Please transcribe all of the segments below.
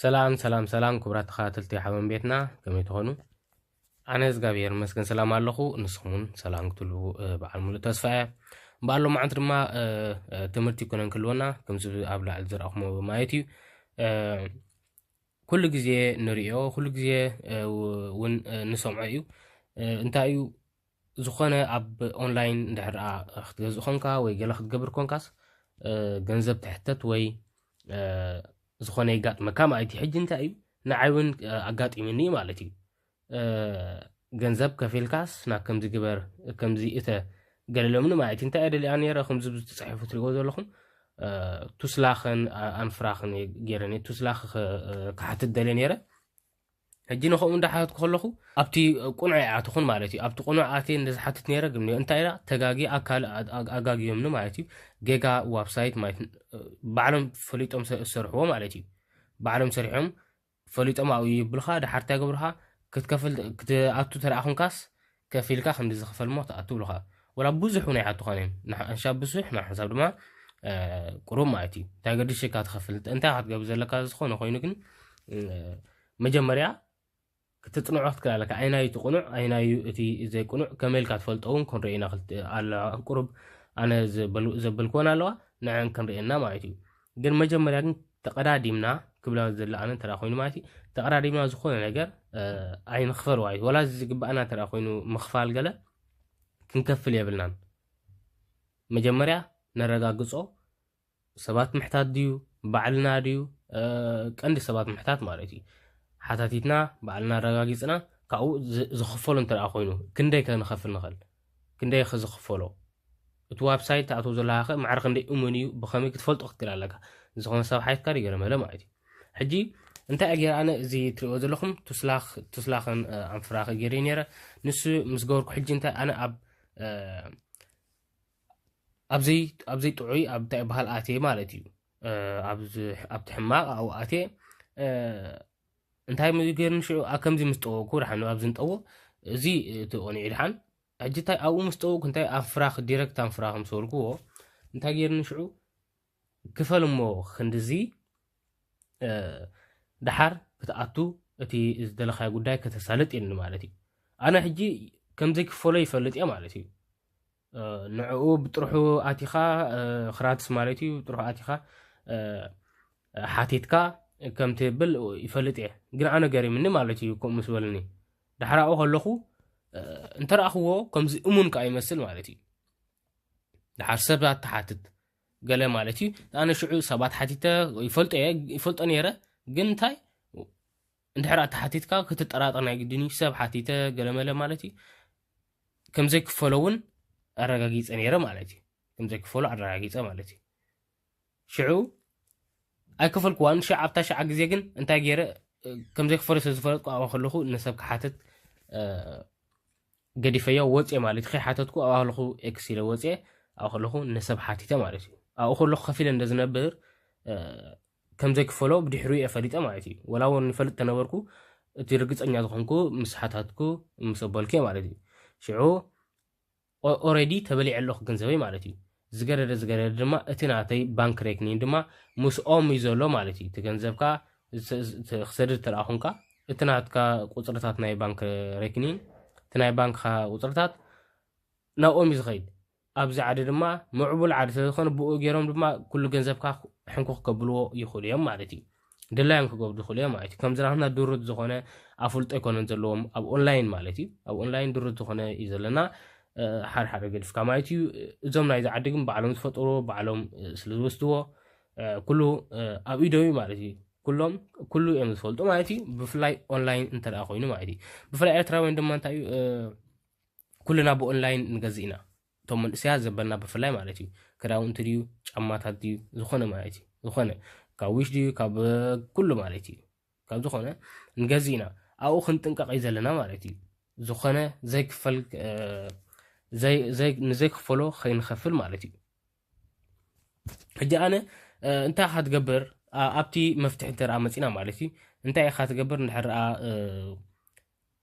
ሰላም ሰላም ሰላም፣ ክቡራት ተኸታተልቲ ሓበን ቤትና፣ ከመይ ትኾኑ? ኣነ እግዚኣብሔር ይመስገን ሰላም ኣለኹ። ንስኹም እውን ሰላም ክትህልዉ፣ እ፣ በዓል ሙሉእ ተስፋ እየ። እምበኣር ሎማዓንቲ ድማ፣ እ፣ እ፣ ትምህርቲ ይኮነን ክህልወና፣ ከምዚ ኣብ ላዕሊ ዝረኣኹሞ ማለት እዩ። እ፣ ኩሉ ግዜ ንርእዮ፣ ኩሉ ግዜ፣ እ፣ እውን፣ እ፣ ንሰምዖ እዩ። እ፣ እንታይ እዩ፣ ዝኾነ ኣብ ኦንላይን እንድሕር ደኣ ክትገዝእ ኮንካ ወይ ገለ ክትገብር ኮንካስ፣ እ፣ ገንዘብ ትሕተት ወይ፣ እ፣ ዝኾነ የጋጥመካ ማለት እዩ። ሕጂ እንታይ እዩ፣ ንዓይ እውን፣ እ፣ ኣጋጢሙኒ ማለት እዩ። እ፣ ገንዘብ ከፊልካስ ናብ ከምዚ ግበር፣ ከምዚ እተ ገለ ኢሎምኒ ማለት እዩ። እንታይ እየ ደልያ ነይረ፣ ከምዚ ብዙ ተጻሒፉ ትሪእዎ ዘለኹም፣ እ፣ ቱስላኽን፣ ኣ-፣ ኣንፍራኽን እየ ገይረ ነይረ። ቱስላኽ ኸ-፣ እ፣ ክሓትት ደልየ ነይረ። ሕጂ ንኸምኡ እንዳሓተትኩ ከለኹ ኣብቲ ቁኑዕ ኣይኣተኹን ማለት እዩ። ኣብቲ ቁኑዕ ኣትየ እንደ ዝሓትት ነይረ፣ ግን እንታይ ኢላ ተጋጊ ኣካል ኣ-፣ ኣ-፣ ኣጋግዮምኒ ማለት እዩ። ጌጋ ዋብሳይት ማለት፣ እ፣ ባዕሎም ፈሊጦም ሰ-፣ ዝሰርሕዎ ማለት እዩ። ባዕሎም ሰሪሖም ፈሊጦም ኣብኡ ይብልኻ፣ ድሓር እንታይ ይገብሩኻ? ክትከፍል፣ ክትኣቱ ተደኣ ኹንካስ ከፊልካ ክንዲ ዝኽፈል እሞ ትኣቱ ይብሉኻ። ወላ ብዙሕ እውን ኣይሓቱኻን እዮም። ንሓ-፣ ንሻብ ብዙሕ፣ ንሓንሳብ ድማ፣ እ፣ ቁሩብ ማለት እዩ። እንታይ ገዲሽካ ትኸፍል? እንታይ ኢኻ ክትገብር ዘለካ? ዝኾነ ኮይኑ ግን፣ እ፣ መጀመርያ ክትጽንዖ ክትክእል ኣለካ። ኣይናዩ እቲ ቁኑዕ፣ ኣይናዩ እቲ ዘይቁኑዕ፣ ከመይ ኢልካ ትፈልጦ እውን ክንርኢ ኢና። ክልተ ኣላ ቁሩብ ኣነ ዘበሉ-፣ ዘበልክወን ኣለዋ፣ ንዐን ክንርእየና ማለት እዩ። ግን መጀመርያ ግን ተቐዳዲምና ክብላ ዝደሊ ኣነ እንተ ደኣ ኮይኑ ማለት እዩ፣ ተቐዳዲምና ዝኾነ ነገር፣ እ፣ ኣይንኽፈል ማለት እዩ። ወላ እዚ ዝግባኣና እንተ ደኣ ኮይኑ ምኽፋል ገለ ክንከፍል የብልናን። መጀመርያ ነረጋግጾ፣ ሰባት ምሕታት ድዩ፣ ባዕልና ድዩ፣ እ፣ ቀንዲ ሰባት ምሕታት ማለት እዩ። ሓታቲትና ባዕልና ኣረጋጊጽና ካብኡ ዝ-፣ ዝኽፈሎ እንተ ደኣ ኮይኑ ክንደይ ከ ንኸፍል ንኽእል? ክንደይ ከ ዝኽፈሎ? እቲ ዋብሳይት ትኣትዎ ዘለኻ ኸ ማዕረ ክንደይ እሙን እዩ? ብኸመይ ክትፈልጦ ክትክእል ኣለካ? ዝኾነ ሰብ ሓቲትካ ድዩ ገለ መለ ማለት እዩ። ሕጂ እንታይ እየ ገይረ ኣነ እዚ ትሪእዎ ዘለኹም ቱስላኽ-፣ ቱስላኽን፣ እ፣ ኣንፍራኸ ገይረ ነይረ። ንሱ ምስ ገበርኩ ሕጂ እንታይ ኣነ ኣብ፣ እ፣ ኣብ ዘይ-፣ ኣብ ዘይጥዑይ ኣብ እንታይ ይበሃል ኣትየ ማለት እዩ። እ፣ ኣብ ዝ-፣ ኣብቲ ሕማቕ ኣብኡ ኣትየ፣ እ፣ እንታይ ም-፣ ገይሩኒ ሽዑ ኣብ ከምዚ ምስ ጠወኩ ደሓን ኣብዚ ንጠዎ እዚ እቲ ቆኒዑ ደሓን። ሕጂ እንታይ ኣብኡ ምስ ጠወኩ እንታይ ኣንፍራኽ ዲረክት ኣንፍራኽ ምስ በልክዎ እንታይ ገይሩኒ ሽዑ ክፈል እሞ ክንድዚ፣ እ፣ ደሓር ክትኣቱ እቲ ዝደለኻዮ ጉዳይ ከተሳልጥ ኢልኒ ማለት እዩ። ኣነ ሕጂ ከም ዘይክፈሎ ይፈልጥ እየ ማለት እዩ። እ፣ ንዕኡ ብጥርሑ ኣቲኻ፣ እ፣ ኽራትስ ማለት እዩ፣ ብጥርሑ ኣቲኻ፣ እ፣ ሓቲትካ ከም ትብል ይፈልጥ እየ። ግን ኣነ ገሪምኒ ማለት እዩ፣ ከምኡ ምስ በልኒ። ደሓር ኣብኡ ከለኹ፣ እ፣ እንተ ረኣኽዎ ከምዚ እሙን ከኣ ይመስል ማለት እዩ። ደሓር ሰባት ትሓትት ገለ ማለት እዩ። ኣነ ሽዑ ሰባት ሓቲተ ይፈልጦ እየ፣ ይፈልጦ ነይረ። ግን እንታይ፣ እንድሕር ተሓቲትካ ክትጠራጠር ናይ ግድን እዩ። ሰብ ሓቲተ ገለ መለ ማለት እዩ። ከም ዘይክፈሎ እውን ኣረጋጊጸ ነይረ ማለት እዩ። ከም ዘይክፈሎ ኣረጋጊጸ ማለት እዩ። ሽዑ ኣይከፈልክዋን። ሽዓ፣ ኣብታ ሽዓ ግዜ ግን እንታይ ገይረ፣ እ፣ ከም ዘይክፈሎ ስለ ዝፈለጥኩ ኣብኣ ከለኹ ንሰብ ክሓትት፣ እ፣ ገዲፈዮ ወፅየ ማለት እዩ። ከይሓተትኩ ኣብኣ ከለኹ ኤክስ ኢለ ወፅየ፣ ኣብኣ ከለኹ ንሰብ ሓቲተ ማለት እዩ። ኣብኡ ከለኹ ከፊለ እንደ ዝነብር፣ እ፣ ከም ዘይክፈሎ ብድሕሪኡ እየ ፈሊጠ ማለት እዩ። ወላ እውን ይፈልጥ ተነበርኩ፣ እቲ ርግፀኛ ዝኾንኩ ምስ ሓታትኩ፣ ምስ ኣበልኩ እየ ማለት እዩ። ሽዑ ኦ-፣ ኦሬዲ ተበሊዐ ኣለኹ ገንዘበይ ማለት እዩ። ዝገደደ ዝገደደ ድማ እቲ ናተይ ባንክ ሬክኒን ድማ ምስኦም እዩ ዘሎ ማለት እዩ። እቲ ገንዘብካ ዝ-፣ ዝ-፣ ት-፣ ክሰድድ ተደኣ ኹንካ፣ እቲ ናትካ ቁጽርታት ናይ ባንክ ሬክኒን፣ እቲ ናይ ባንክኻ ቁጽርታት ናብኦም እዩ ዝኸይድ። ኣብዚ ዓዲ ድማ ምዕቡል ዓዲ ስለ ዝኾነ ብኡ ገይሮም ድማ ኩሉ ገንዘብካ ሕንኩኽ ከብልዎ ይኽእሉ እዮም ማለት እዩ። ድላዮም ክገብሩ ይኽእሉ እዮም ማለት እዩ። ከምዚ ናትና ድሩት ዝኾነ ኣፍልጦ ኣይኮነን ዘለዎም ኣብ ኦንላይን ማለት እዩ። ኣብ ኦንላይን ድሩት ዝኾነ እዩ ዘለና፣ እ፣ ሓደ ሓደ ገዲፍካ ማለት እዩ። እዞም ናይዚ ዓዲ ግን ባዕሎም ዝፈጥርዎ፣ ባዕሎም፣ እ፣ ስለ ዝወስድዎ፣ እ፣ ኩሉ፣ እ፣ ኣብ ኢዶም እዩ ማለት እዩ። ኩሎም፣ ኩሉ እዮም ዝፈልጡ ማለት እዩ። ብፍላይ ኦንላይን እንተ ደኣ ኮይኑ ማለት እዩ። ብፍላይ ኤርትራውያን ድማ እንታይ እዩ፣ እ፣ ኩልና ብኦንላይን ንገዝእ ኢና። እቶም መንእሰያት ዘበልና ብፍላይ ማለት እዩ። ክዳውንቲ ድዩ፣ ጫማታት ድዩ፣ ዝኾነ ማለት እዩ። ዝኾነ፣ ካብ ዊሽ ድዩ፣ ካብ፣ እ፣ ኩሉ ማለት እዩ። ካብ ዝኾነ ንገዝእ ኢና። ኣብኡ ክንጥንቀቕ እዩ ዘለና ማለት እዩ። ዝኾነ ዘይክፈል፣ እ፣ ዘይ-፣ ዘይ-፣ ንዘይክፈሎ ከይንኸፍል ማለት እዩ። ሕጂ ኣነ፣ እ፣ እንታይ ኢኻ ትገብር? ኣ-፣ ኣብቲ መፍትሒ እንተ ደኣ መጺና ማለት እዩ። እንታይ ኢኻ ትገብር እንድሕር ደኣ፣ እ፣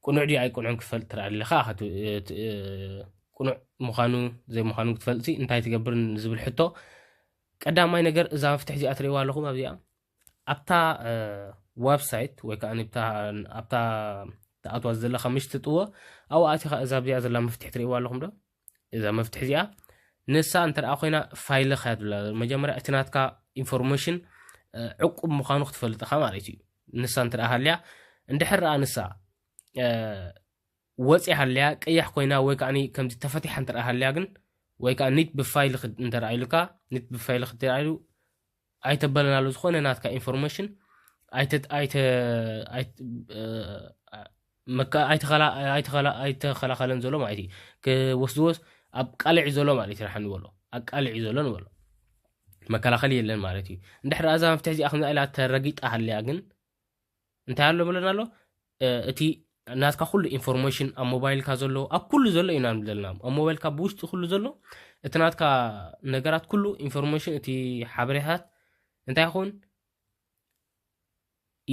ቅኑዕ ድዩ ኣይቅኑዕን ክፈልጥ ትረኣ ኣለኻ፣ ኸቱ-፣ እ፣ ት-፣ እ፣ ቅኑዕ ምዃኑ ዘይምዃኑ ክትፈልጥሲ እንታይ ትገብር ንዝብል ሕቶ፣ ቀዳማይ ነገር እዛ መፍትሒ እዚኣ ትርእይዋ ኣለኹም ኣብዚኣ፣ ኣብታ፣ እ፣ website ወይ ከዓ ኣብታ ትኣትዋ ዘለካ ምሽ ትጥዎ ኣብኡ ኣቲኻ እዛ ኣብዚኣ ዘላ መፍትሒ ትርእይዋ ኣለኹም ዶ? እዛ መፍትሒ እዚኣ ንሳ እንተ ደኣ ኮይና ፋይልኻ እያ ትብላ። መጀመርያ እቲ ናትካ ኢንፎርሜሽን ዕቁብ ምዃኑ ክትፈልጥ ኢኻ ማለት እዩ። ንሳ እንተ ደኣ ሃልያ፣ እንድሕር ደኣ ንሳ ወፂኣ ሃልያ፣ ቀያሕ ኮይና ወይ ከዓ ከምዚ ተፈቲሓ እንተ ደኣ ሃልያ ግን፣ ወይ ከዓ ኒት ብፋይል እንተ ደኣ ኢሉካ፣ ኒት ብፋይል እንተ ደኣ ኢሉ ኣይተበለናሉ ዝኾነ ናትካ ኢንፎርሜሽን ኣይተ ኣይተ ኣይተ መካ ኣይተኸላ ኣይተኸላ ኣይተኸላኸለን ዘሎ ማለት እዩ። ክወስድዎስ ኣብ ቃልዕ ዘሎ ማለት እዩ። ረሓን ንበሎ ኣብ ቃልዕ ዘሎ ንበሎ መከላኸሊ የለን ማለት እዩ። እንድሕር እዛ መፍትሒ እዚኣ ከምዛ ኢላ ተረጊጣ ሃልያ ግን እንታይ ኣሎ ብለና ኣሎ? እቲ ናትካ ኩሉ ኢንፎርሜሽን ኣብ ሞባይልካ ዘሎ ኣብ ኩሉ ዘሎ ኢና ንብል ዘለና። ኣብ ሞባይልካ ብውሽጢ ኩሉ ዘሎ እቲ ናትካ ነገራት ኩሉ ኢንፎርሜሽን እቲ ሓበሬታት እንታይ ይኸውን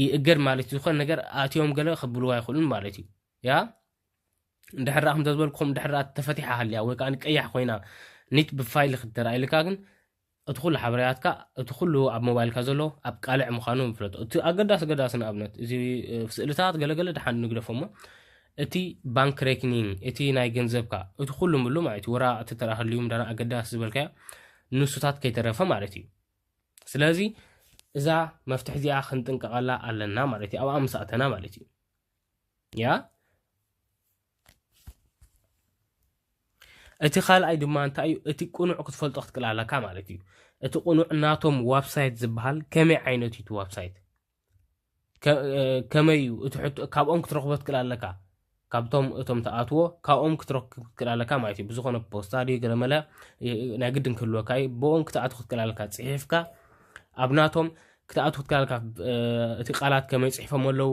ይእገድ ማለት እዩ። ዝኾነ ነገር ኣትዮም ገለ ክብልዋ ይኽእሉን ማለት እዩ። ያ እንድሕር ደኣ ከምዛ ዝበልኩኹም እንድሕር ደኣ ተፈቲሓ ሃልያ ወይ ከዓ ቀያሕ ኮይና ኒት ብፋይል ክትደራ ኢልካ ግን እቲ ኩሉ ሓበሬታትካ እቲ ኩሉ ኣብ ሞባይልካ ዘሎ ኣብ ቃልዕ ምዃኑ ምፍለጡ። እቲ ኣገዳሲ ኣገዳሲ ንኣብነት እዚ ስእልታት ገለገለ ድሓን ንግደፎ እሞ እቲ ባንክ ሬክኒንግ እቲ ናይ ገንዘብካ እቲ ኩሉ ምሉ ማለት እዩ። ወራ እቲ ተራህልዩ ምዳና ኣገዳሲ ዝበልካዮ ንሱታት ከይተረፈ ማለት እዩ። ስለዚ እዛ መፍትሒ እዚኣ ክንጥንቀቐላ ኣለና ማለት እዩ። ኣብኣ ምስ ኣተና ማለት እዩ። ያ እቲ ካልኣይ ድማ እንታይ እዩ? እቲ ቅኑዕ ክትፈልጦ ክትክእል ኣለካ ማለት እዩ። እቲ ቅኑዕ ናቶም ዋብሳይት ዝበሃል ከመይ ዓይነት እዩ እቲ ዋብሳይት? ከመይ እዩ እቲ ሕቶ? ካብኦም ክትረኽቦ ትክእል ኣለካ። ካብቶም እቶም ትኣትዎ ካብኦም ክትረክብ ክትክእል ኣለካ ማለት እዩ። ብዝኾነ ፖስታ ድዩ ገለመለ ናይ ግድን ክህልወካ እዩ። ብኦም ክትኣትው ክትክእል ኣለካ። ጽሒፍካ ኣብ ናቶም ክትኣትው ክትክእል ኣለካ። እቲ ቃላት ከመይ ጽሒፎም ኣለዉ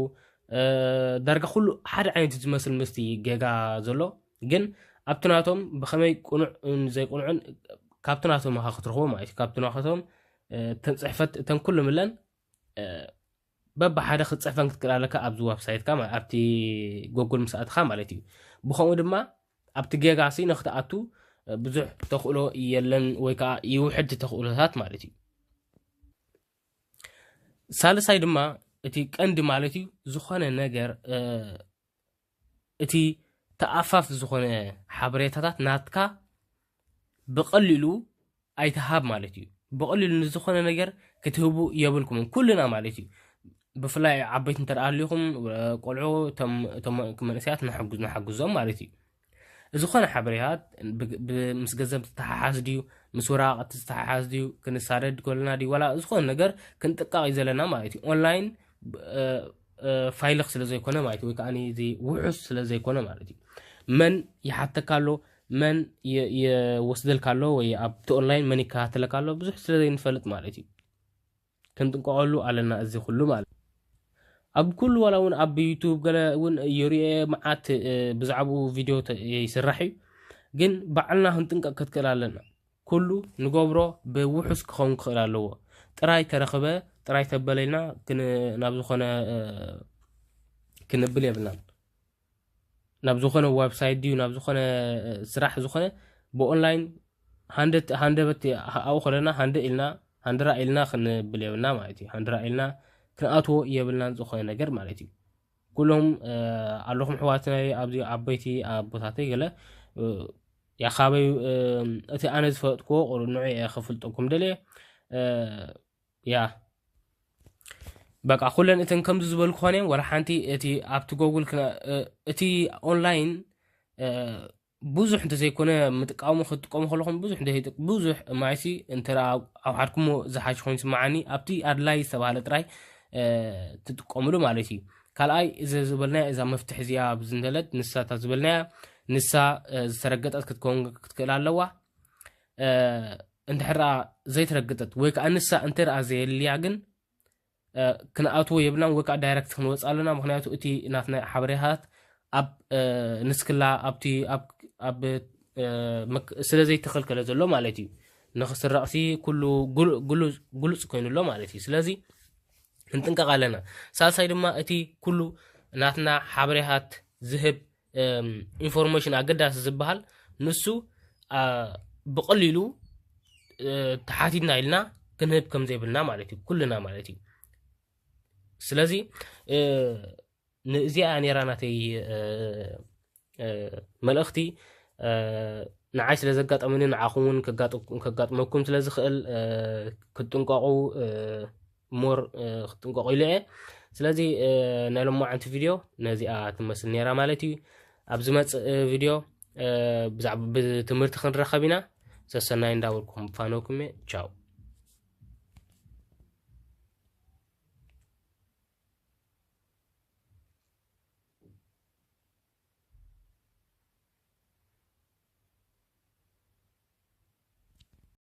ዳርጋ ኩሉ ሓደ ዓይነት ዝመስል ምስቲ ጌጋ ዘሎ ግን ኣብቲ ናቶም ብኸመይ ቅኑዕን ዘይቅኑዕን ካብቲ ናቶም ኢኻ ክትረኽቦ ማለት እዩ። ካብቲ ናቶም ተን ጽሕፈት እተን ኩሉ ምለን በብሓደ ክትጽሕፈን ክትክእል ኣለካ ኣብዚ ዋብሳይትካ ማ- ኣብቲ ጎግል ምስኣትኻ ማለት እዩ። ብኸምኡ ድማ ኣብቲ ጌጋ ሲ ንክትኣቱ ብዙሕ ተኽእሎ የለን ወይ ከዓ ይውሕድ ተኽእሎታት ማለት እዩ። ሳልሳይ ድማ እቲ ቀንዲ ማለት እዩ ዝኾነ ነገር እቲ ተኣፋፍ ዝኾነ ሓበሬታታት ናትካ ብቐሊሉ ኣይትሃብ ማለት እዩ። ብቐሊሉ ንዝኾነ ነገር ክትህቡ የብልኩምን ኩልና ማለት እዩ። ብፍላይ ዓበይቲ እንተ ደኣ ኣሊኹም ቆልዑ እቶም መንእሰያት ንሓግዞም ማለት እዩ። ዝኾነ ሓበሬታት ምስ ገንዘብ ዝተሓሓዝ ድዩ ምስ ወረቓቕቲ ዝተሓሓዝ ድዩ ክንሳደድ ኮለና ድዩ ዋላ ዝኾነ ነገር ክንጥቃቕ እዩ ዘለና ማለት እዩ። ኦንላይን ፋይልኽ ስለ ዘይኮነ ማለት እዩ ወይ ከዓ እዚ ውሑስ ስለ ዘይኮነ ማለት እዩ። መን ይሓተካ ኣሎ መን ይወስደልካ ኣሎ ወይ ኣብቲ ኦንላይን መን ይከታተለካ ኣሎ ብዙሕ ስለ ዘይንፈልጥ ማለት እዩ። ክንጥንቀቐሉ ኣለና እዚ ኩሉ ማለት ኣብ ኩሉ ዋላ እውን ኣብ ዩቱብ ገለ እውን የርእየ መዓት ብዛዕባኡ ቪድዮ ይስራሕ እዩ። ግን ባዕልና ክንጥንቀቕ ክትክእል ኣለና። ኩሉ ንገብሮ ብውሑስ ክኸውን ክኽእል ኣለዎ። ጥራይ ተረኽበ ጥራይ ተበለልና ናብ ዝኾነ ክንብል የብልናን። ናብ ዝኾነ ዋብሳይት ድዩ ናብ ዝኾነ ስራሕ ዝኾነ ብኦንላይን ሃንደበት ኣብኡ ከለና ሃንደ ኢልና ሃንድራ ኢልና ክንብል የብልና ማለት እዩ። ሃንድራ ኢልና ክንኣትዎ የብልናን ዝኾነ ነገር ማለት እዩ። ኩሎም ኣለኹም ኣሕዋትናይ ኣብዚ ዓበይቲ ኣቦታተይ ገለ ያኻበዩ እቲ ኣነ ዝፈለጥክዎ ቁሩብ ንዑ እየ ክፍልጠኩም ደልየ ያ በቃ ኩለን እተን ከምዚ ዝበልኩ ኾነ ወላ ሓንቲ እቲ ኣብቲ ጎጉል እቲ ኦንላይን ብዙሕ እንተዘይኮነ ምጥቃሙ ክትጥቀሙ ከለኹም ብዙሕ እንተዘይጥቅ ብዙሕ ማይሲ እንተ ኣውሓድኩሞ ዝሓሽ ኮይኑ ስማዓኒ ኣብቲ ኣድላይ ዝተባሃለ ጥራይ ትጥቀምሉ ማለት እዩ። ካልኣይ እዚ ዝበልናያ እዛ መፍትሒ እዚኣ ኣብዚ እንተለት ንሳታ ዝበልናያ ንሳ ዝተረገጠት ክትከውን ክትክእል ኣለዋ። እንድሕር ዘይተረግጠት ወይ ከዓ ንሳ እንተ ደኣ ዘየልያ ግን ክንኣትዎ የብልናን ወይ ከዓ ዳይረክት ክንወፅ ኣለና። ምክንያቱ እቲ ናትና ሓበሬታት ኣብ ንስክላ ኣብቲ ኣብ ስለ ዘይተኸልከለ ዘሎ ማለት እዩ። ንክስረቕሲ ኩሉ ግሉፅ ኮይኑ ኣሎ ማለት እዩ። ስለዚ ክንጥንቀቕ ኣለና። ሳልሳይ ድማ እቲ ኩሉ ናትና ሓበሬታት ዝህብ ኢንፎርሜሽን ኣገዳሲ ዝበሃል ንሱ ብቐሊሉ ተሓቲትና ኢልና ክንህብ ከም ዘይብልና ማለት እዩ። ኩልና ማለት እዩ። ስለዚ ንእዚኣ ነራ ናተይ መልእኽቲ። ንዓይ ስለ ዘጋጠመኒ ንዓኹም እውን ከጋጥመኩም ስለ ዝኽእል ክትጥንቀቑ ሞር ክትጥንቀቑ ኢለ እየ። ስለዚ ናይ ሎማዓንቲ ቪድዮ ነዚኣ ትመስል ነራ ማለት እዩ። ኣብ ዝመፅእ ቪድዮ ብዛዕባ ብትምህርቲ ክንረኸብ ኢና። ሰሰናይ እንዳበልኩም ፋነውኩም እየ። ቻው።